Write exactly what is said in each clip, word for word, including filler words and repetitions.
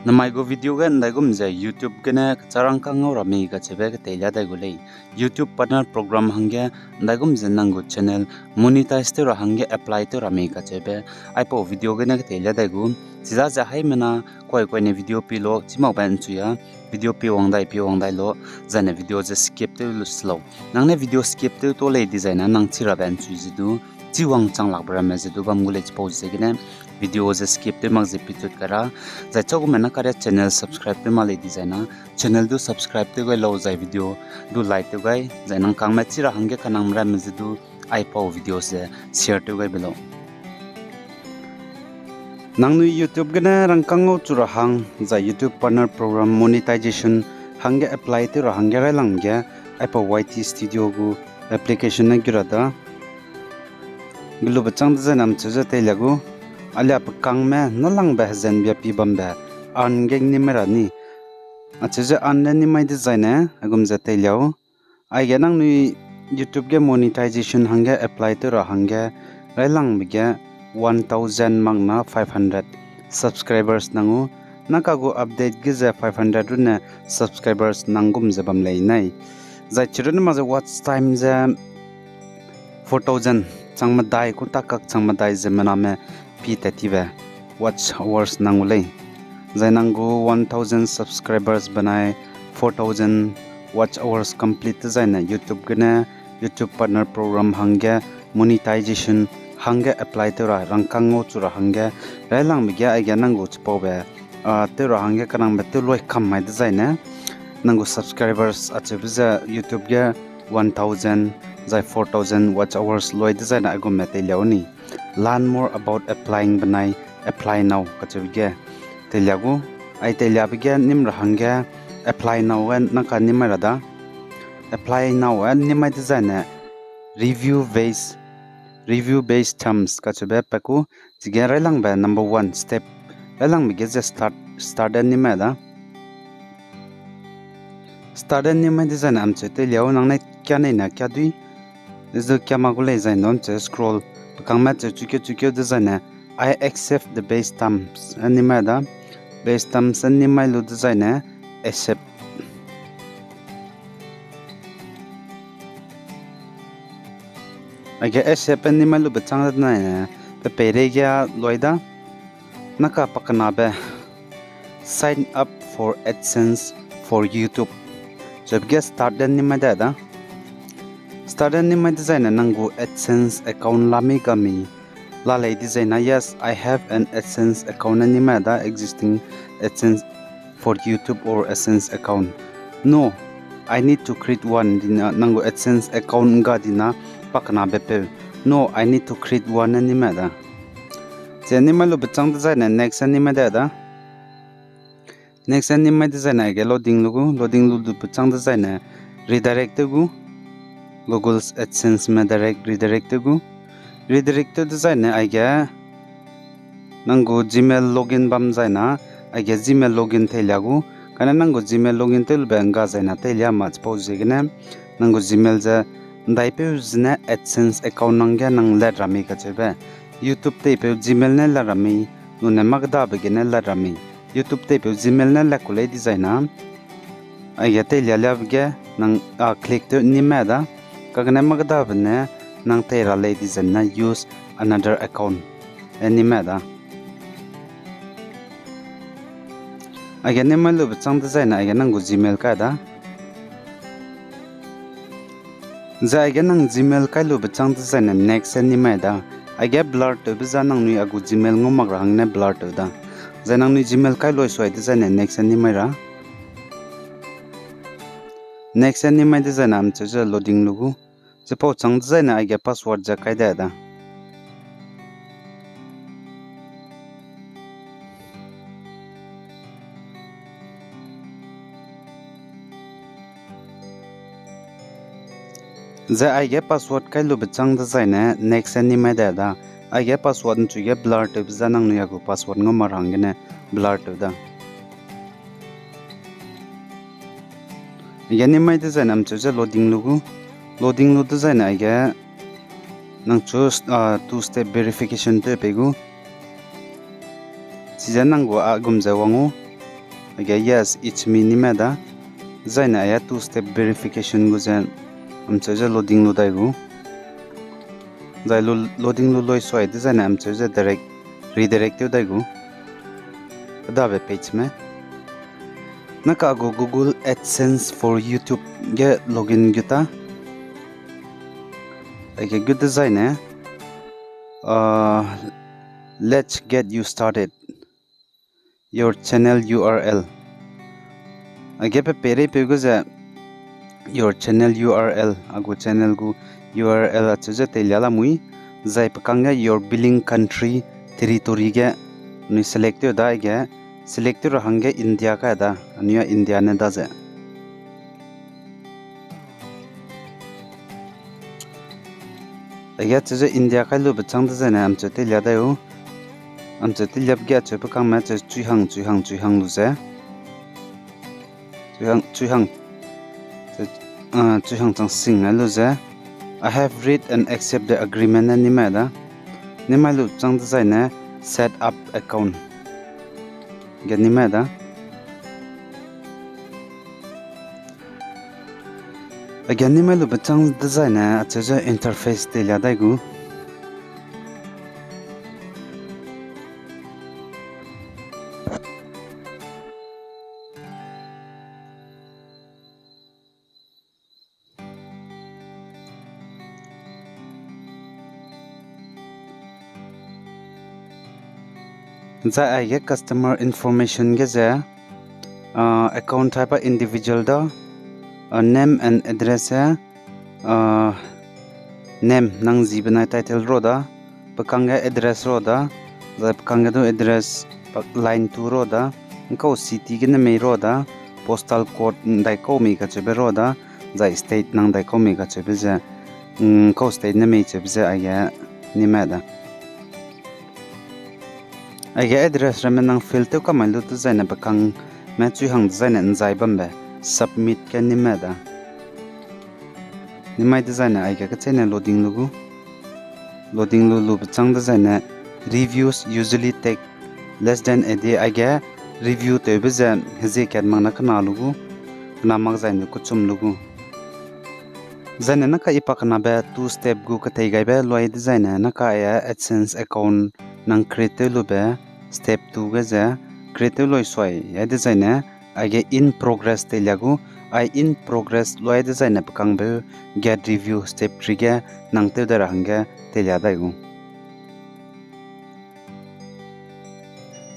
Namai gu video ge ndaigum ze YouTube gene kecharangkang ngau ra mei kacheube keteilia dai gu lei. YouTube Partner Program hangge ndaigum ze nang gu channel monetize tew ra hangge apply tew ra mei kacheube aipau video gene keteilia dai gu. Chiza ze haimena kuai kuaine video pi lo, chimakbe nchui a video pi wang dai, pi wang dai lo, zaine video ze skip tew lu se lau. Nang ne video skip tew to lei dizaine nang chi rabe nchui ze du, chi wang chang lakbe ramme ze du bam gu lei chipau ziegene video ze skip tew mak ze pi tut kai ra. Zai chagume na kare channel subscribe tew mak lei dizaina channel du subscribe tew gai lau zai video du like tew gai, zai nang kangme chi ra hangge kanangme ramme ze du aipau video ze share tew gai be lau. Nangnui YouTube gene rangkâng ngau chu ra hang, zai YouTube Partner Program monetization hangge apply tew ra hangge railang ge, aipau Y T Studio gu application ne gu ra da. Gulube châng dezaine mcheu ze teilia gu, alia pe kangme nâlangbe hezenbia pi bambe earn ge nimai ra ni. Acheu ze earn ne nimai dezaine, aigum ze teiliau. Aige nangnui YouTube ge monetization hangge apply tew ra hangge, railangbe ge one thousand makna five hundred subscribers nang u, naka gu update ge ze five hundred rune subscribers nang gum ze bam lei nei. Zai chirunne mak ze watch time ze four thousand chang medai ku takak chang medai ze mename pi tat tibe watch hours nang u lei. Zai nang gu one thousand subscribers benai four thousand watch hours complete dezaine YouTube gene YouTube Partner Program hangge monetization hangge apply tew ra rangkâng ngau chu ra hangge railangbe ge aige nang gu chipaube, a, tew ra hangge kanangbe tew loi kam mai dezaine nang gu subscribers acheube ze YouTube ge one thousand zai four thousand watch hours loi dezaine aigumme teiliau ni. Learn more about applying benai apply now kacheube ge teilia gu, ai teiliabe ge nim ra hangge apply now e naka nimai ra da. Apply now e nimai dezaine review based, review based terms kacheube pa ku, chige railangbe number one step, railangbe ge ze start, start e nimai da. Start e nimai dezaine amcheu teiliau nang ne kia nei na kia dui, zu kia ma gu lei zai ndu amcheu scroll, pe kangme cheu chukeu chukeu dezaine, I accept the base terms e nimai da. Base terms e nimai lu dezaine, accept. Aige accept e nimai lube châng dezaine, pe peireige loi da. Naka pakenabe, sign up for AdSense for YouTube. Chebe ge start e nimai da da. Start e nimai dezaine nang gu AdSense account la mei ga mei. La lei dezaine, yes, I have an AdSense account e nimai da, existing AdSense for YouTube or AdSense account. No, I need to create one dina, nang gu AdSense account ngga dina pakenabe peu. No, I need to create one e nimai da. Chi nimai lube châng dezaine next e nimai da da. Next e nimai dezaine aige loading lu gu, loading lu du pe châng dezaine redirect tew gu. Google's AdSense me direct redirect tew gu. Redirect tew dezaine aige nang gu Gmail login bam zaina, aige Gmail login teilia gu, kane nang gu Gmail login tew lube ngga zaina teilia ma chipau ziegene, nang gu Gmail ze ndaipeu zene AdSense account nang ge nang lat ra mei kacheube. YouTube teipeu Gmail ne lat ra mei, nune mâ kedabe gene lat ra mei. YouTube teipeu Gmail ne lat ku lei dezaina, aige teilia liabe ge nang, a, click tew nimai da, kagene mâ kedabe ne nang tei ra lei dezaine use another account e nimai da. Aige nimai lube châng dezaine aige nang gu Gmail kai da. Zai aige nang Gmail kai lube châng dezaine next e nimai da. Aige blur tewbe za nangnui a gu Gmail ngau mak ra hangne blur tew da. Zai nangnui Gmail kai loi suai dezaine next e nimai ra. Next e nimai dezaine amcheu ze loading lu gu. Chipau châng dezaine aige password ze kai da da. Zai aige password kai lube châng dezaine next e nimai da da. Aige password nchuge blur tewbe za nangnui a gu password ngau mak ra hanggene blur tew da. Aige nimai dezaine amcheu ze loading lu gu. Loading lu dezaine aige nang chu, a, two step verification tew pei gu. Chize nang gu a gum ze wang u. Aige yes, it's me nime da. Zaine aia two step verification gu ze amcheu ze loading lu dai gu. Zai loading lu loi suai dezaine amcheu ze direct, redirect tew dai gu. Kedabe page me. Naka gu Google AdSense for YouTube ge login gu ta. Aige gu dezaine, uh, let's get you started. Your channel U R L. Aige pe peireipeu gu ze your channel U R L, a gu channel gu U R L acheu ze teilia lamui, zai pe kangge your billing country, territory ge anui select tew da aige, select tew ra hangge India kai da, anui a India ne da ze. Aige acheu ze India kai lube châng dezaine amcheu teilia dai u. Amcheu teiliap ge acheu pe kangme acheu chui hang, chui hang, chui hang lu ze. Chui hang, chui hang. Chui hang chang sing ai lu ze. I have read and accept the agreement ne nimai da. Nimai lu châng dezaine set up account ge nimai da. Aige nimai lube châng dezaine acheu ze interface teilia dai gu. Zai aige customer information ge ze, account type individual da, name and address e, name nang zi benai title ro da, pe kangge address ro da, zai pe kangge du address line two ro da, ngkau city gene mei ro da, postal code ndaikau mei kacheube ro da, zai state nang ndaikau mei kacheube ze, ngkau state ne mei cheube ze aige nimai da. Aige address ramme nang fill tew kamai lu dezaine pe kangme chui hang dezaine nzai bambe submit ge nimai da. Nimai dezaine aige kecheîne loading lu gu. Loading lu lube châng dezaine reviews usually take less than a day aige review tewbe ze hezie kat mak na kena lu gu, kena mak zaine kuchum lu gu. Zaine naka i pakenabe two step gu ketei gaibe luai dezaine naka aia AdSense account nang create tew lube step two ge ze create tew loi suai ai dezaine aige in progress teilia gu, ai in progress luai dezaine pe kangbe get review step three ge nang tew dai ra hangge teilia dai gu.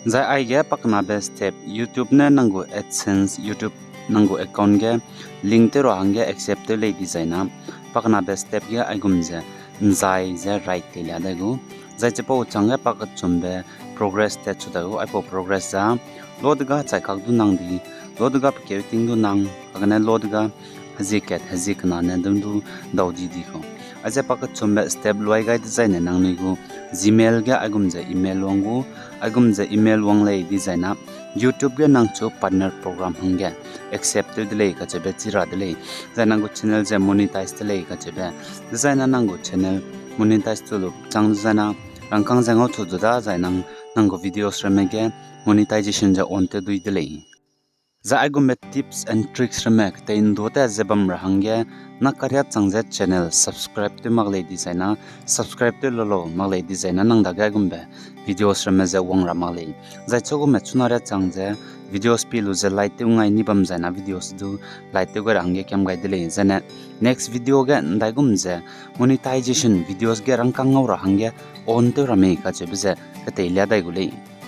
Zai aige pakenabe step YouTube ne nang gu AdSense YouTube nang gu account ge link tew ra hangge accept tew lei dezaine pakenabe step ge aigum ze nzai ze right teilia dai gu. Zai chipau chângge pakechumbe progress tat chu dai gu, aipau progress za load ga chai kak du nang di, load ga pekeu ting du nang, kagene load ga hezie kat hezie kena ne dun du dau di di kau. Aize pakechumbe step luai gai dezaine nangnui gu Gmail ge aigum ze email wang gu, aigum ze email wang lei dezaine YouTube ge nang chu partner program hangge accept tew de lei kacheube chi ra de lei. Zai nang gu channel ze monetize de lei kacheube. Dezaine nang gu channel monetize tew lu châng dezaine rangkâng ze ngau chu du da zai nang, nang gu videos ramme ge monetization ze on tew dui de lei. Zai aigumbe tips and tricks ramme ketei ndu ta ze bam ra hangge, na kariâ chang ze channel subscribe tew mak lei dezaine, subscribe tew lu lau mak lei dezaine nang dage aigumbe videos ramme ze wang ra mak lei. Zai chugumbe chuna riâ chang ze videos pi lu ze like tew ngai ni bam zaine videos du like tew gai ra hangge kiam gai de lei. Zaine next video ge ndaigum ze monetization videos ge rangkâng ngau ra hangge on tew ra mei kacheube ze ketei lia dai gu lei.